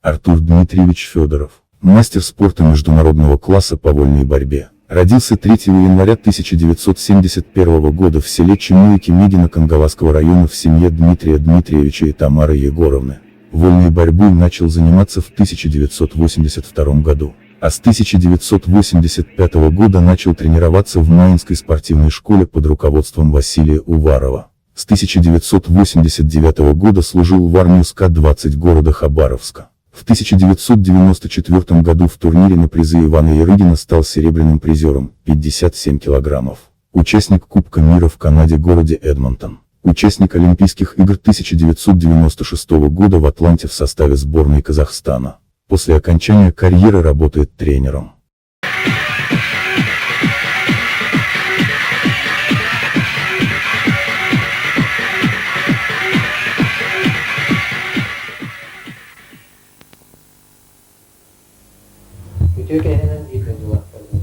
Артур Дмитриевич Федоров, мастер спорта международного класса по вольной борьбе. Родился 3 января 1971 года в селе Чемуйки Мегино-Кангаласского района в семье Дмитрия Дмитриевича и Тамары Егоровны. Вольной борьбой начал заниматься в 1982 году, а с 1985 года начал тренироваться в Майнской спортивной школе под руководством Василия Уварова. С 1989 года служил в армию СК-20 города Хабаровска. В 1994 году в турнире на призы Ивана Ярыгина стал серебряным призером, 57 килограммов. Участник Кубка мира в Канаде городе Эдмонтон. Участник Олимпийских игр 1996 года в Атланте в составе сборной Казахстана. После окончания карьеры работает тренером. Үтүө кэһэнэн биир дойдулаахтарбыт.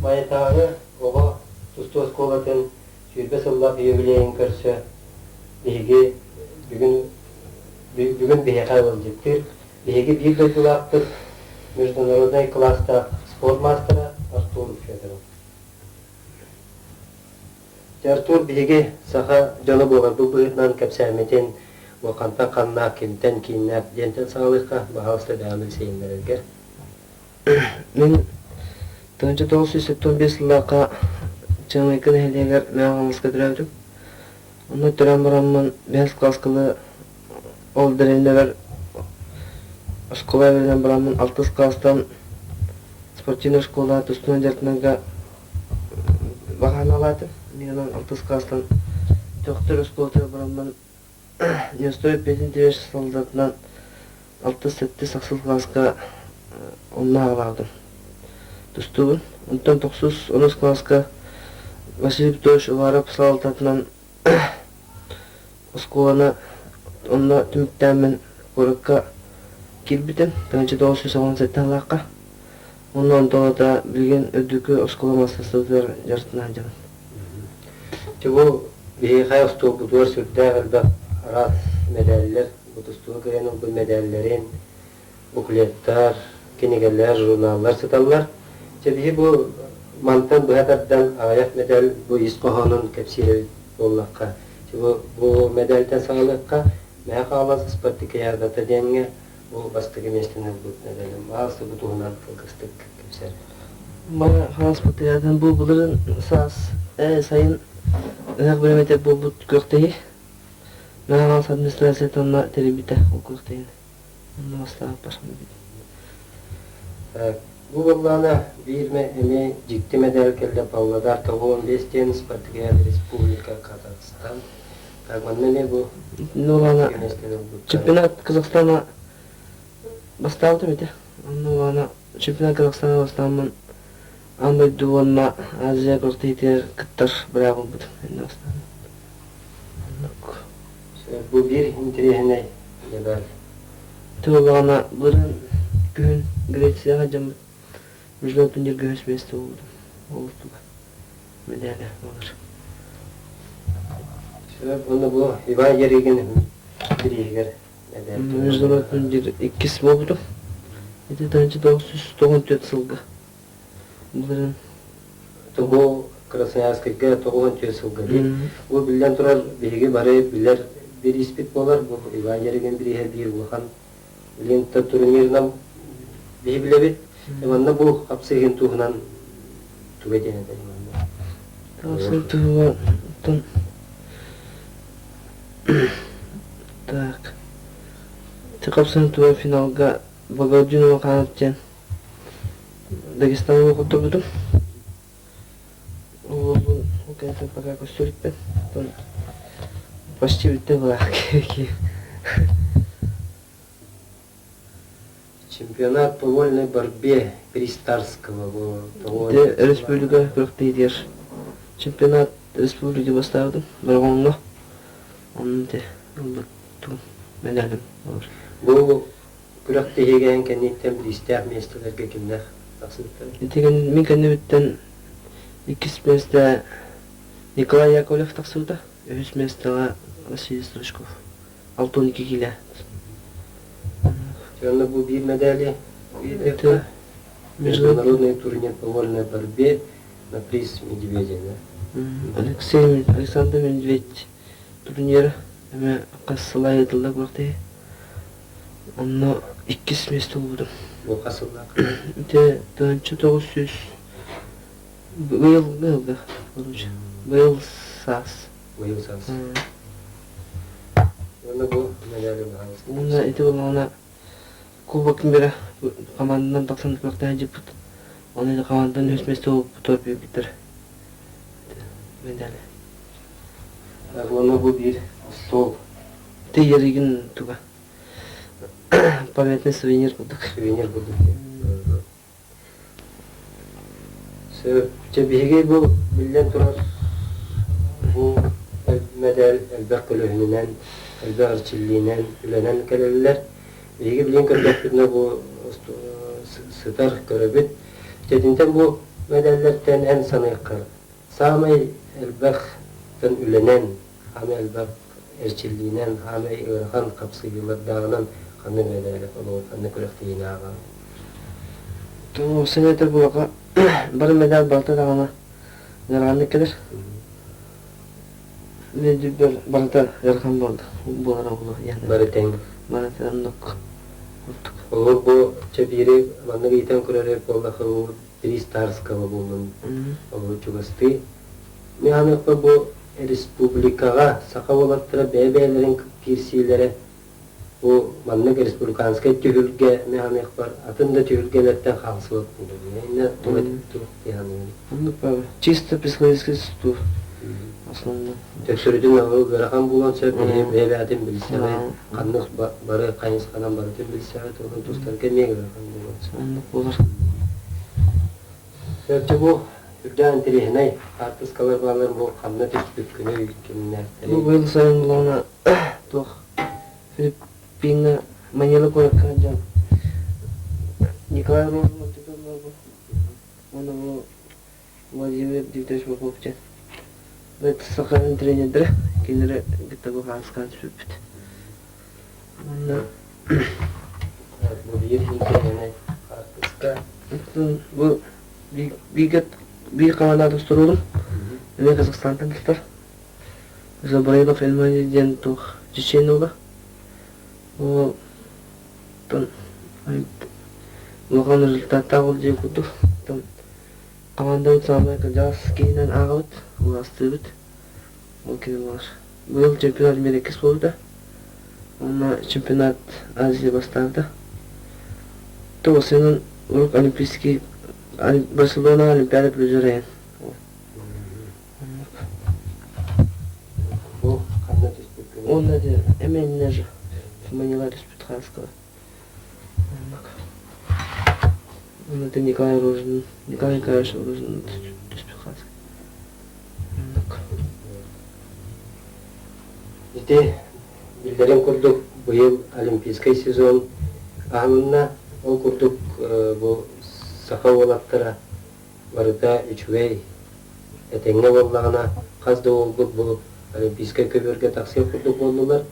Майатааҕы оҕо тустуу оскуолатын 20 сыллаах юбилейын көрсө биһиги бүгүн бүгүн биһиэхэ ыалдьыттыыр биһиги биир дойдулаахпыт международнай кылаастаах спорт маастара Артур Федоров. Дьэ, Артур, биһиги саха дьоно буоларбыт быһыытынан кэпсээммитин бу хантан ханнаах, кимтэн кииннээх диэнтэн саҕалыахха, баһаалыста даҕаны сиэннэрэргэр. Мин 1975 сыллаахха Чаҥыйка нэһилиэгэр Мэҥэ Хаҥаласка төрөөбүтүм. Онно төрөөн бараммын бэһис кылааскалы ол дэриэбинэбэр оскуола үөрэнэн бараммын алтыс кылаастан спортивнай школа тустуунан дьарыктанарга Баҕаналаатым. Мин онон алтыс кылаастан Төхтүр оскуолатыгар бараммын Неустроев Петя Андреевич солдатынан алтыс-сэттис ахсыс кылааска онно аҕалаабытым. Тустубун. Онтон тохсус онус кылааска Василий Петрович Уваров салалтатынан оскуоланы онно түмүктээммин куоракка киирбитим. 1997 сыллаахха. Онно онтон ата билигин үрдүкү оскуола маастарыстыбатыгар дьарыктана сылдьабын. Дьэ бу биһиэхэ остуолбутугар сүрдээх элбэх араас мэдээллэр, бу тустууга кыайан ылбыт мэдээллэрин, буклеттар, кинигэлэр, журналлар сыталлар. Дьэ биһи бу мантан быһа тардан аҕыйах мэдээл бу ис хоһоонун кэпсиир эбит буоллахха, дьэ бу, бу мэдээлтэн саҕалыахха, Мэҥэ Хаҥалас спартакиадата диэҥҥэ Бу бастакы миэстэни ылбыт мэдээлим баҕас бу туһунан кылгастык кэпсээр. Маны хаҥаспытыгар бу былырын саас сайын ыһыах бириэмэтэ буолбут күрэхтэһии. Мэҥэ администрацията онно тэрийбитэ ол күрэхтэһиини. Онно бастаабыппар. Бу буоллаҕына биир эмиэ дьикти мэдээл кэллэ Павлодар 95 диэн спартакиада Республика Казахстан. Так манна эмиэ бу Ну чемпионат Казахстана бастаабытым этэ. Онно аны чемпионат Казахстана бастааммын аан дойду уонна Азия күрэхтэһиитигэр кыттар быраабы ылбытым. Иннэ бастаан. Оннук. Бу биир интэриэһинэй медаль. Туоллаҕына былырыын күһүн Грецияҕа дьоммут международный турнирга үһүс миэстэ буолбутум. Ол туга мэдээлэ буолар. Сөп, уонна бу Иван Ярыгин бирииһигэр мэдээлэ. Международный турнир иккис буолбутум. Ити 1994 сылга. Былырыын Бу Красноярскайга 94 сылга Бу биллэн турар биһиги бары билэр бирииспит буолар. Бу Иван Ярыгин бирииһэ биир улахан лента турнирынан биһи билэбит. Манна бу хапсыһыын туһунан туга диэн этэй манна? Хапсыһын туһугар так хапсыһын туһугар финалга Богодинова хаанат диэн Дагестаҥҥа хотторбутум. Уолбун ол кэнниттэн пока көстүбүппүн. Оттон почти бүттэ былаах Чемпионат по вольной борьбе Пристарского бу Республика күрэхтэһиитигэр чемпионат республики бастаабытым Бороҕоҥҥо. Онно ити ылбыт медалым олор. Бу күрэхтэһиигэ кэнниттэн бириистээх миэстэлэргэ кимнээх тахсыбыттар? Ити мин кэннибиттэн иккис миэстэ Николай Яковлев тахсыбыта, үһүс миэстэҕэ Василий Стручков. 62 киилэ. Онно бу биир медали Это Международный турнир по вольной борьбе на приз Медведя, да? Алексей Александр Медведь турнир эмэ хас сыл ыытылла күрэхтэһии. Онно иккис миэстэ буолбутум. Бу хас сыллаах? Ити 1900 быйыл быйылга короче быйыл саас. Быйыл саас. Уонна бу медали баһаалыста. Уонна ити буоллаҕына Кубок мира команданан тахсан күрэхтэһэ дьиппит. Оны ити командадан үһүс миэстэ буолбут биэрбиттэр. Медали. Уонна бу биир остуол. Ити Ярыгин туга. Памятный сувенир курдук. Сувенир курдук. Сөп. Чэ, биһиги бу биллэн турар бу мэдээл элбэх көлөһүнүнэн, элбэх эрчиллиинэн, үлэнэн кэлэллэр. Биһиги билигин көрдөхпүтүнэ бу сытар көрөбүт. Чэ, итинтэн бу мэдээллэртэн эн саныаххар саамай элбэх үлэнэн, хаамай элбэх эрчиллиинэн, хаамай ыарахан хапсыһыылардааҕынан ханнык мэдээлэ олоҕу ханнык күрэхтэһиини ааҕаҕын? Сенатор булака бары медаль барыта даҕаны ыарааннык кэлэр. Мен барыта ыарахан буолда. Буолара буолуо Бары тэҥ. Бары оннук. Олор бу чэбиири маннык ыйтан көрөрөр буоллаха Три Старского буоллун олору чугастыы. Мин аныахпар бу республикаҕа саха уолаттара бэйэ-бэйэлэрин киирсиилэрэ бу маннык республиканскай түһүлгэ мин аныахпар атын да түһүлгэлэртэн хаалсыбат буолуо. Иннэ туох туох дии саныыбын. Оннук баҕа. Чисто психологический тустуу основном. Төксөрүтүн ыарахан буолуон сөп, бэйэ-бэйэтин билсэҕит, ханнык бары хайысханан барытын билсэҕит, онон тустарга эмиэ ыарахан буолуон сөп. Оннук буолар. Сөпчө бу үрдээх интэриэһинэй хаартыскалар бааллар бу ханна түспүккүнүй, кимнээхтэрий? Бу быйыл сайын булаана туох Филиппиҥҥа Манила куоракка сылдьан Николай Рожин бу уонна бу Владимир Дмитриевич Попов диэн бэт сахаларын тренердэрэ кинилэри кытта бу хаасыкаан түспүппүт. Уонна Бу биир интэриэһинэй хаартыска. Бу бииргэ биир командаҕа тустуруубун. Эмиэ Казахстантан тустар. Забраилов Эльмани диэн туох чечен уола. Ол улахан результаттаах ол диэн курдук. Командабыт саамай кырдьаҕас киһинэн ааҕабыт, улаастыыбыт. Ол кини буолар. Быйыл чемпионат мин иккис буолбута. Уонна чемпионат Азии бастаабыта. Тоҕус урук Олимпийский Барселона Олимпиада призера эн. Бу ханна түспүккүнүй? Уонна эмиэ же Манила түспүт хааскала. Уонна это Николай Рожин, Николай Николаевич Рожин түспүт хааска. Ити биллэрин курдук быйыл Олимпийскай сезон аһылынна. Ол курдук бу саха уолаттара барыта үчүгэй, этэҥҥэ буоллаҕына хас да уолбут бу Олимпийскай көбүөргэ тахсыах курдук буоллулар.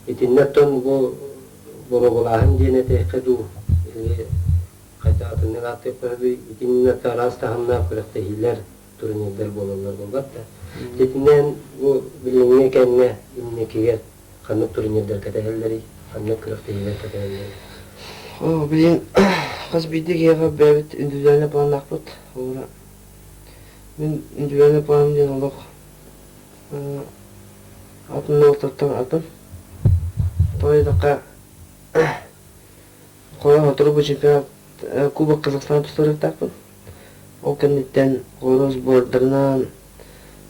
Итиннэ оттон бу боруобалааһын диэн этиэххэ дуу, или хайдах атыннык ааттыахха сөбүй, итиннэ араас таһымнаах күрэхтэһиилэр, турнирдар буолаллар буолбат да. Итинэн бу билиҥҥи кэмҥэ инникигэр ханнык турнирдар кэтэһэллэрий, ханнык күрэхтэһиилэр кэтэһэллэрий? Оо, билигин хас биирдии киһиэхэ бэйэбит индивидуальнай планнаахпыт. Уонна мин индивидуальнай планым диэн олох атын уолаттартан атын. Тоҕо диэтэххэ, холоон сотору бу чемпионат Кубок Казахстана тустарыахтаахпын. Ол кэнниттэн холоро сбордарынан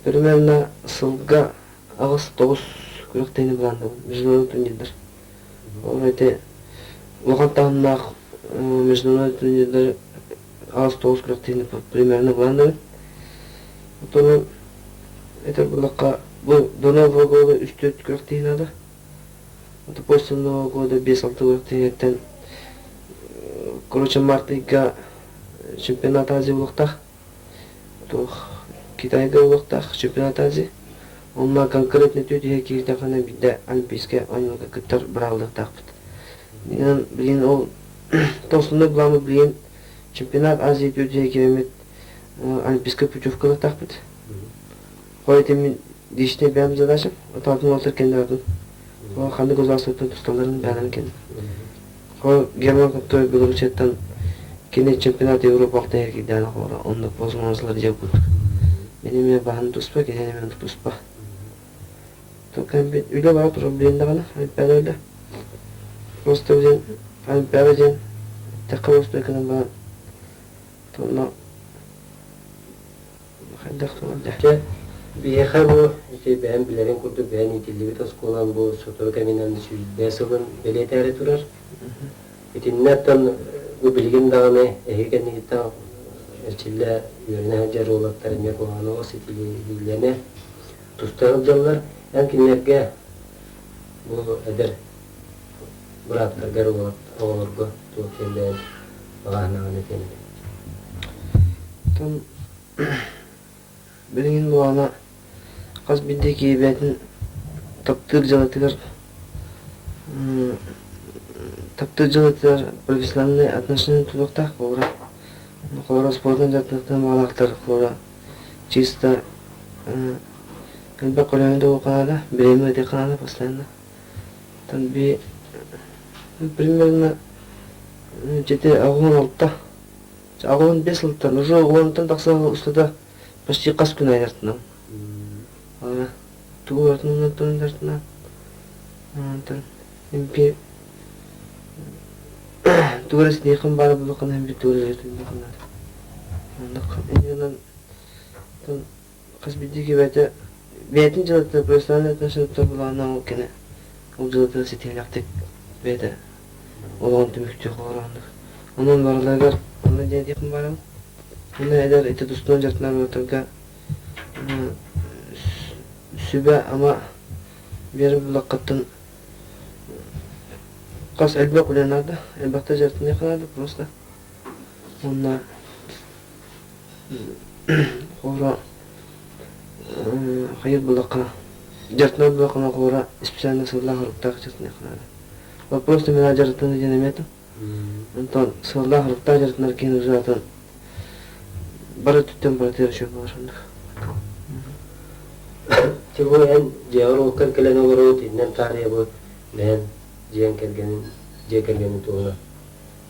примерно сылга 8-9 күрэхтэһиини былааннабын международный турнирдар. Ол ити улахан таһымнаах международный турнирдар 8-9 күрэхтэһиини примерно былааннабын. Оттон этэр буоллахха бу до Нового года 3-4 күрэхтэһии наада. Это после Нового года 5-6 күрэхтэһииттэн короче март ыйга чемпионат Азии буолуохтаах. Туох Китайга буолуохтаах чемпионат Азии. Онно конкретно түөрт иһэ киирдэххинэ биирдэ Олимпийскай оонньууларга кыттар быраабылыахтаахпыт. Билигин ол толстунай былааммыт билигин чемпионат Азии түөрт киирэммит олимпийскай путевка ылыахтаахпыт. Хой ити мин личный бэйэм задачам, отоотун уолтар кэннэ ханнык государствоттан тусталларын бэйэлэрин кэннэ. Хой Герман Коптой Белоруссияттан кини чемпионат Европа алтайга киирдээн оҕолоро оннук возможностьлар дьэ курдук. Мин эмиэ баһын туспа, кини эмиэ туспа. Только үлэ бара турар билин даҕаны, Олимпиада үлэ. Просто диэн Олимпиада диэн тэххэ просто гынан баран онно хайдах Дьэ, биһиэхэ бу ити бэйэм билэрин курдук бэйэм иитиллибит оскуолам бу сотору кэминэн 105 сылын бэлиэтээри турар. Итиннэ оттон бу билигин даҕаны эһиги кэннигиттэн эрчиллэ үөрэнэ сылдьар уолаттар эмиэ куһаҕаны олус ситиһиилэнэ туста сылдьаллар. Эн кинилэргэ бу эдэр бырааттаргар оҕолорго туох диэн бэйэҥ баҕа санааҕын этиэҥ этэй? Оттон билигин буолаана хас биирдии киһи бэйэтин таптыыр дьыалатыгар таптыыр дьыалатыгар профессиональнай отношение тутуохтаах холобура холобура спордун дьарыктаахтар баҕалаахтар холобура чисто элбэх көлөһүн да наада бириэмэ ыытыахха наада постоянно там би примерно жети 86 85 сылтан уже уонтан тахса устата почти хас күн айартынан тугу барытын дартынан онтон импи тугу эрэ ситиэххин баара буоллаххына импи тугу эрэ ситиэххин наада оннук иннинэн хас биирдии киһи бэйэтин дьыалата профессиональный отношениета былаана ол кэнэ ол дьыалатын ситиһиилээхтик бэйэтэ олоҕун түмүктүү холороннук онон барыларыгар онно диэн этиэхпин баарым уонна эдэр ити тустуон дьарыктанар уолаттарга сүбэ-ама биэрэр буллаххыттан хас элбэх үлэ наада элбэхтэ дьарыктаныахха наада просто уонна Хора хайыр буллахха дьарыктанар буллаххына хора специально сыллаах соруктаах дьарыктаныахха наада. Вопрос именно дьарыктаныы диэн эмиэ этим. Онтон сыллаах соруктаах дьарыктанар киһи уже атын бары өттүттэн барытыгар үчүгэй буолар оннук. Чего эн дьиэҕэр уоккар кэлэн олоробут иннэн таарыйа бу бэйэн дьиэҥ кэргэнин дьиэ кэргэнин туһунан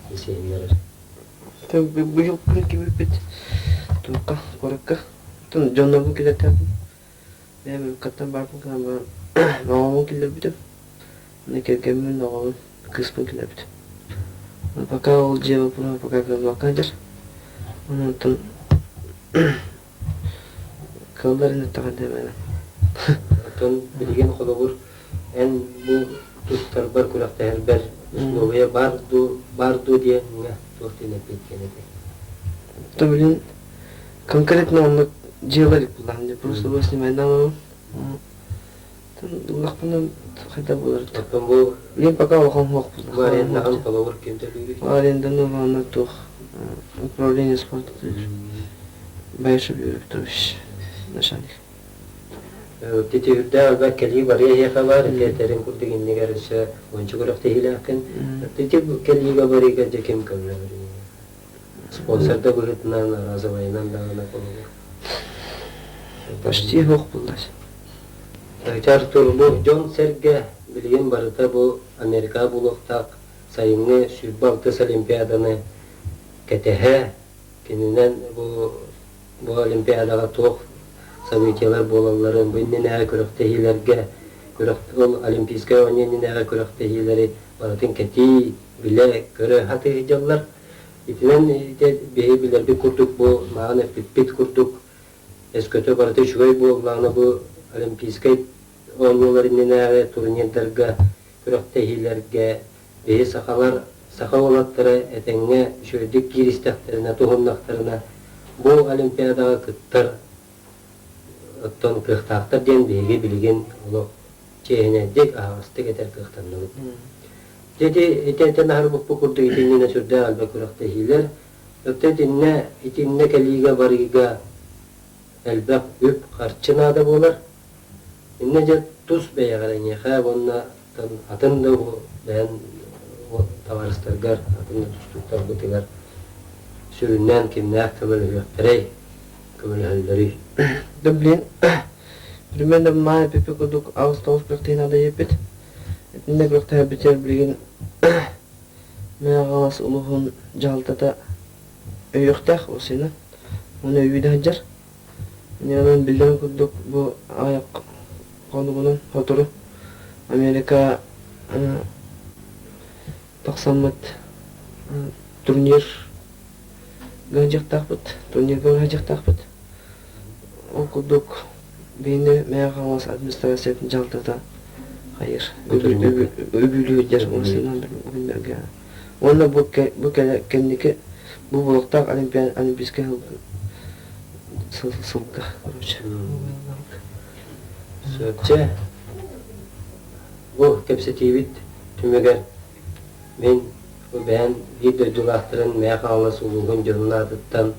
билсиһиннэрэр. Быйыл күн киирбиппит туохха куоракка оттон дьоннорбун киллэртээтим бэйэм уруккаттан баарбын гынан баран оҕобун киллэрбитим уонна кэргэммин оҕобун кыыспын киллэрбитим пока ол дьиэ боппуруоһа пока кыаллыбакка сылдьар онтон кыаллар ини эттэҕин Оттон билигин холобур эн бу туттарбар күрэхтэһэрбэр условия баар дуу баар дуу диэҥҥэ туох диэн эппиэттиэн этэй? То билин конкретно оннук дьыала илик буллаҕым просто бу снимайдаан олорон ыллахпына хайдах буолар Оттон бу билин пока улахан суох бу арендаҕын холобур ким төлүүрүй? Аренданы улаана туох управление спорта Баишев Юрий Петрович начальник. Титиһүрдээх элбэх кэлии барыа эһиэхэ баар, этэрин курдук иннигэр өссө уонча күрэхтэһиилээххин. Ити кэлиигэ барыыга дьэ ким көмөлөһөр? Спонсор да быһыытынан, разовайынан даҕаны холобур. Почти суох буллас. Артур, бу дьон-сэргэ билигин барыта бу Америка буолуохтаах сайыҥҥы 26 Олимпиаданы кэтэһэ, кининэн бу бу Олимпиадаҕа туох событиелар буолалларын, бу иннинээҕи күрэхтэһиилэргэ, күрэх ол Олимпийскай оонньуу иннинээҕи күрэхтэһиилэри барытын кэтии, билэ, көрө сатыы сылдьаллар. Итинэн ити биһи билэрбит курдук бу мааҕын эппиппит курдук өскөтө барыта үчүгэй буоллаҕына бу Олимпийскай оонньуулар иннинээҕи турнирдарга, күрэхтэһиилэргэ биһи сахалар, саха уолаттара этэҥҥэ үчүгэйдик кииристэхтэринэ, туһуннахтарына, бу Олимпиадаҕа кыттар оттон кыахтаахтар диэн биһиги билигин олох чиэһинэйдик, аһаҕастык этэр кыахтанныбыт. Дьэ ити ити этэн аһарбыппыт курдук итиннэ сүрдээх элбэх күрэхтэһиилэр. Өттө итиннэ итиннэ кэлиигэ барыыга элбэх үп харчы наада буолар. Иннэ дьэ тус бэйэҕэр эйиэхэ уонна атын да бэйэн табаарыстаргар, атын да тустууктарбытыгар сүрүннээн кимнээх көмөлөһүөхтэрэй, көмөлөһөллөрүй? Да блин, примерно маай пипи курдук 8-9 күрэхтэһиини адайыппыт. Итиннэ күрэхтэһэрбитигэр билигин Мэҥэ Хаҥалас улууһун дьаһалтата өйүөхтээх осина. Уонна өйүү да сылдьар. Онон биллэрин курдук бу аҕыйах хонугунан сотору Америка тахсаммыт турнир гыһдьахтаахпыт, турнирга гыһдьахтаахпыт. Ол курдук биһини Мэҥэ Хаҥалас администрациятын дьаһалтата хайыр үбүлүүрдэр уонна Уонна бу бу кэнники бу булуктаах олимпийскай сылга короче. Сөпчэ бу кэпсэтиибит түмүгэр мин бу бэйэм биир дойдулаахтарын Мэҥэ Хаҥалас улууһун дьонун аатыттан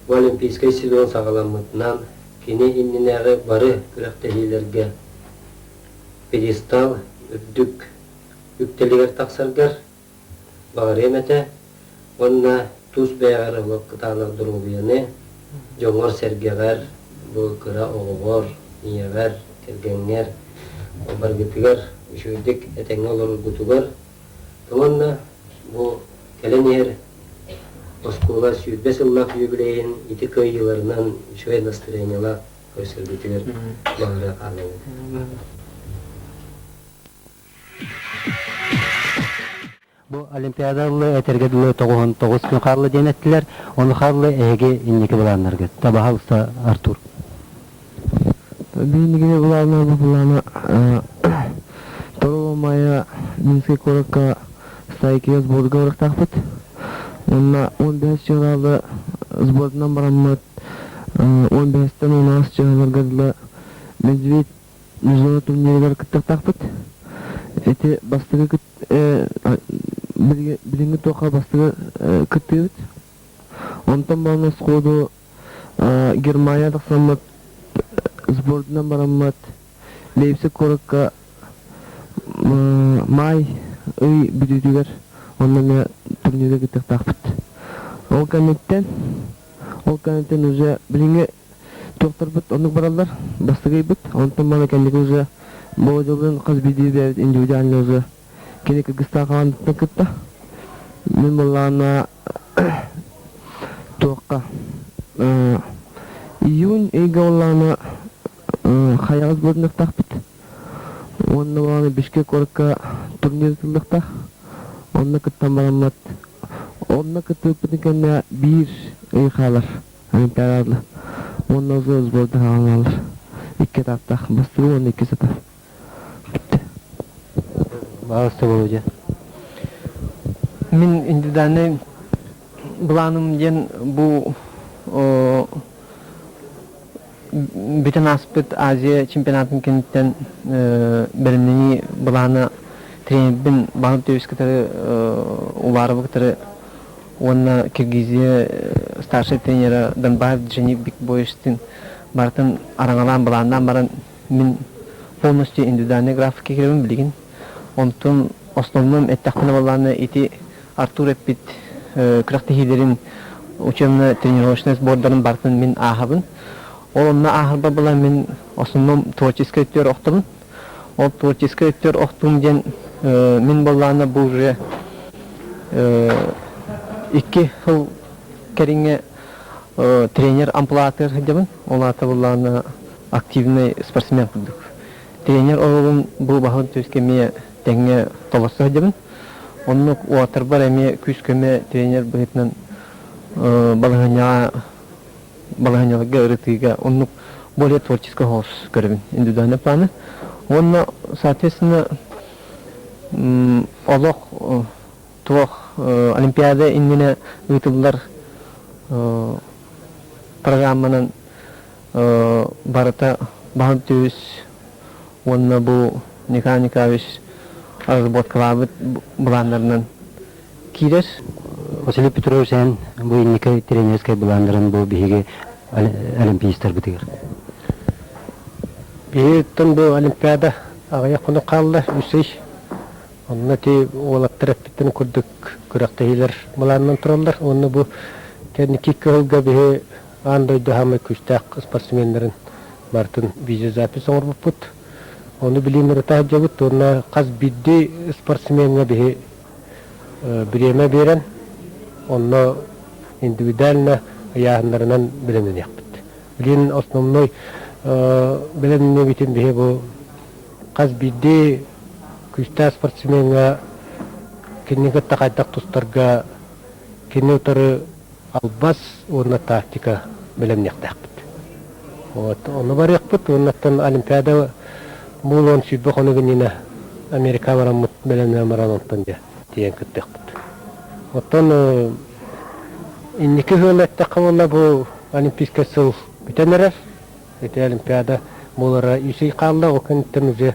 бу олимпийскай сезон саҕаламмытынан кини иннинээҕи бары күрэхтэһиилэргэ пьедестал үрдүк үктэлигэр тахсаргар баҕарыам этэ уонна тус бэйэҕэр олох кытаанах доруобуйаны, дьоҥҥор-сэргэҕэр, бу кыра оҕоҕор, ийэҕэр, кэргэҥҥэр баргытыгар үчүгэйдик этэҥҥэ олороргутугар уонна бу кэлэн иһэр оскуола 20 сыллаах юбилейын ити кыайыыларынан үчүгэй настроениелаах көрсөргүтүгэр баҕара хаалабын. Бу Олимпиада ыллы этэргэ дылы 99 күн хаалла диэн эттилэр. Ону хаалла эһиги инники былааннаргыт. Табаһалыста Артур. Биһиги былаана бу былаана Торо Майа Минскэй куоракка Стайкия сборга барыахтаахпыт. Уонна 15 чыһылаалы сбордунан бараммыт 15-тэн 16 чыһыларга дылы Медведь Международный турнирыгар кыттыахтаахпыт. Ити бастакы билиҥҥи туохха бастакы кыттыыбыт. Онтон баран сходу Германия тахсаммыт сбордунан бараммыт Лейпциг куоракка маай ый бүтүүтүгэр онно эмиэ турнирга кыттыахтаахпыт. Ол кэнниттэн ол кэнниттэн уже билиҥҥи Туохтарбыт оннук бараллар, бастакы ыйбыт, онтон маны кэнники уже Володялыын хас биирдии бэйэбит индивидуально уже кини Кыргызстан хамаандатын кытта. Мин буоллаҕына туохха июнь ыйга буоллаҕына хайаҕас буолуохтаахпыт уонна буоллаҕына Бишкек куоракка турнир ыытыллыахтаах. Онно кыттан бараммыт онно кыттыбыппытын кэннэ биир ый хаалар. Олимпиадалар уонна сборда хаалаллар. Икки этаптаах. Бастакы уонна иккис этап. Бүттэ. Баҕаста Володя. Мин индивидуальный былааным диэн бу бүтэн ааспыт Азия чемпионатын кэнниттэн бэлэмнэнии былаана тренербин Баһылык Төбүс кытары Уларовы кытары уонна Киргизия старшай тренера Донбаев Джени Бикбоевичтыын барытын араҥалаан былааннаан баран мин полностью индивидуальный графикка киирэбин билигин. Онтон основном эттэхпинэ буоллаҕына ити Артур эппит күрэхтэһиилэрин учебно-тренировочный сбордарын барытын мин ааһабын. Ол онно ааһарбар буолан мин основном творческай өттүгэр охтобун. Ол творческай өттүгэр охтуум диэн мин буоллаҕына бу уже 2 сыл кэриҥэ тренер амплуатыгар сылдьабын. Ол аата буоллаҕына активный спортсмен курдук. Тренер оруолун бу баһылык түөскэ эмиэ тэҥҥэ толорсо сылдьабын. Оннук уолаттарбар эмиэ күүс-көмө тренер быһыытынан балаһыанньаҕа балаһыанньаларга ырытыыга оннук более творческий соҕус көрөбүн индивидуальный планы. Уонна соответственно олох туох олимпиада иннинэ ыытыллар программанан барыта баһын түс уонна бу Николай Николаевич разработкалаабыт былааннарынан киирэр. Василий Петрович эн бу инники тренерскэй былааннарын бу биһиги олимпиецтарбытыгар. Биһиги бу олимпиада аҕыйах хонук хаалла, үс ый. Онно ити уолаттар эппиттэрин курдук күрэхтэһиилэр былаанынан тураллар. Уонна бу кэнники кыһылга биһи аан дойду саамай күүстээх спортсменнарын барытын видеозапись оҥорбуппут. Ону билигин ырыта сылдьабыт уонна хас биирдии спортсмеҥҥа биһи бириэмэ биэрэн, онно индивидуально ыйааһыннарынан бэлэмнэниэхпит. Билигин основной бэлэмнэбитин биһи бу хас биирдии күүстээх спортсмеҥҥа кинини кытта хайдах тустарга кини утары албас уонна тактика бэлэмниэхтээхпит. Вот, ону барыахпыт уоннаттан Олимпиада буолуон 20 хонук иннинэ Америка бараммыт бэлэмнээн баран онтон дьэ тиийэн кыттыахпыт. Оттон инники ыал эттэххэ буолла бу Олимпийскай сыл бүтэн эрэр. Ити Олимпиада буолара үс ый хаалла, ол кэнниттэн уже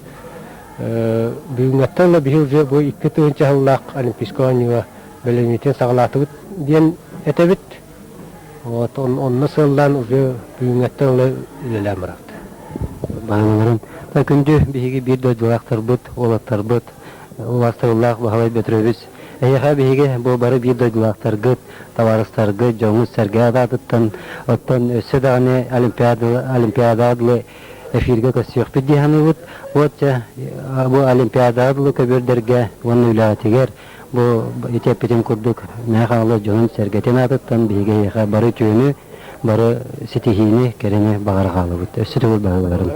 бүгүҥҥэттэн ыла биһи уже бу 2000 сыллаах Олимпийскай оонньууга бэлэмнитин саҕалаатыбыт диэн этэбит. Вот онно сыаллаан уже бүгүҥҥэттэн ыла үлэлээн барабыт. Баһаналарын күндү биһиги биир дойдулаахтарбыт, уолаттарбыт, убаастабыллаах Баһылай Петрович, эһиэхэ биһиги бу бары биир дойдулаахтаргыт, табаарыстаргыт, дьоҥҥут-сэргэҕит аатыттан, оттон өссө даҕаны Олимпиада, Олимпиадаҕа дылы эфиргэ көрсүөхпүт дии саныыбыт. Вот дьэ, бу Олимпиадаҕа дылы көбүөрдэргэ уонна үлэҕитигэр бу ити эппитим курдук Мэҥэ Хаҥалас дьонун-сэргэтин аатыттан биһиги эһиэхэ бары үтүөнү, бары ситиһиини, кэрэни баҕара хаалабыт. Өссө төгүл баһылларын.